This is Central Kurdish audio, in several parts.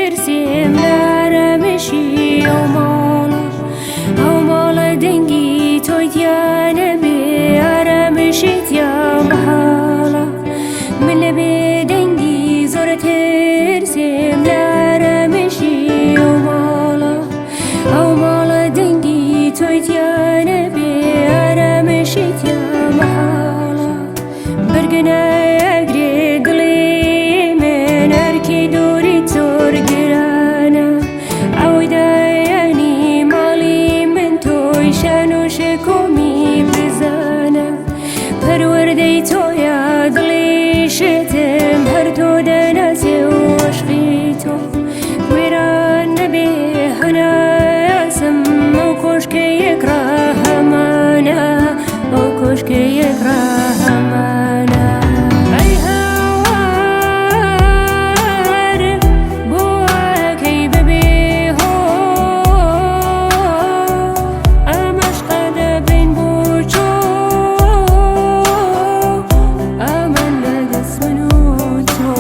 ترسێم لە ئارامشی ئەو ماڵە، ئەو ماڵە دەنگی تۆی تیا نەبێ ئارامشی تیا مەحاڵە. من لە بێدەنگی زۆر ترسێم لە ئارامشی ئەو ماڵە، ئەو ماڵە دەنگی تۆی تیا نەبێ ئارامشی تیا مەحاڵە. بەرگە ناگرێ دڵی من ئەرکی دووری زۆر گرانە، ئەوەی دایانی ماڵی من تۆی شان و شکۆمی بزانە. پەروەردەی تۆیە دڵی شتم هەر تۆ دەناسێ و عەشقی تۆ وێران نەبێ هەناسم. ئەو کۆشکەی یەک ڕاهەمانە، ئەو کۆشکەی یەک ڕاهەمانە. ئەی هاوار بۆ ئەکەی بەبێ هۆ، ئەمەشقە دەبەین بۆ چۆ، ئەمان لە دەست من و تۆ.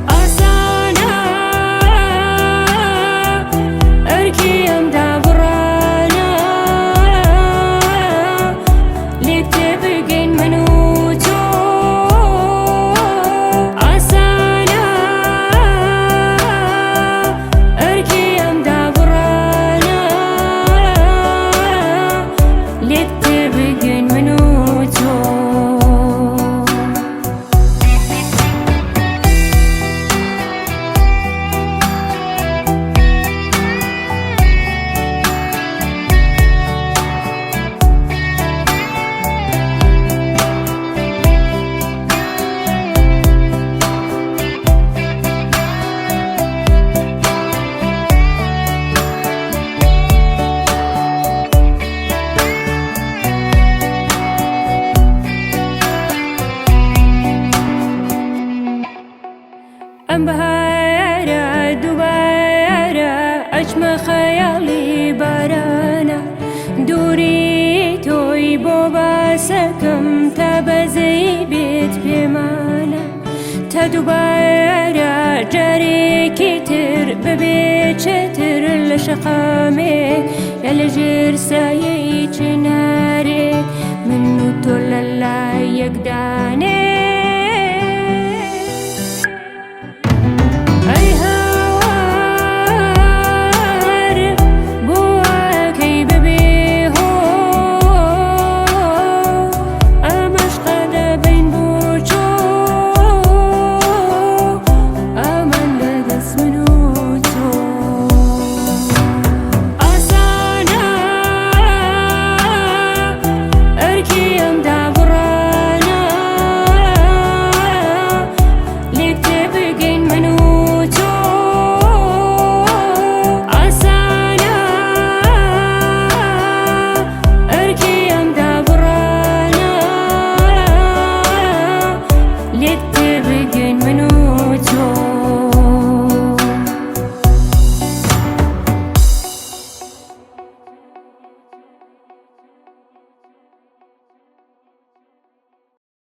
ئاسانە ئەرکی ئەم دابڕانە، لێک تێبگەین من و تۆ. ئاسانە ئەرکی ئەم دابڕانە، لێک تێبگەین من و تۆ. ئەم بەهارە دووبارە ئەچمە خەیاڵی بارانە، دووری تۆی بۆ باسەکەم تا بەزەی بێت پێمانە. تا دووبارە جارێکی تر ببێ چتر لە شەقامێک یا لە ژێر سایەی چنارێک، من و تۆ لە لای یەکدانێ.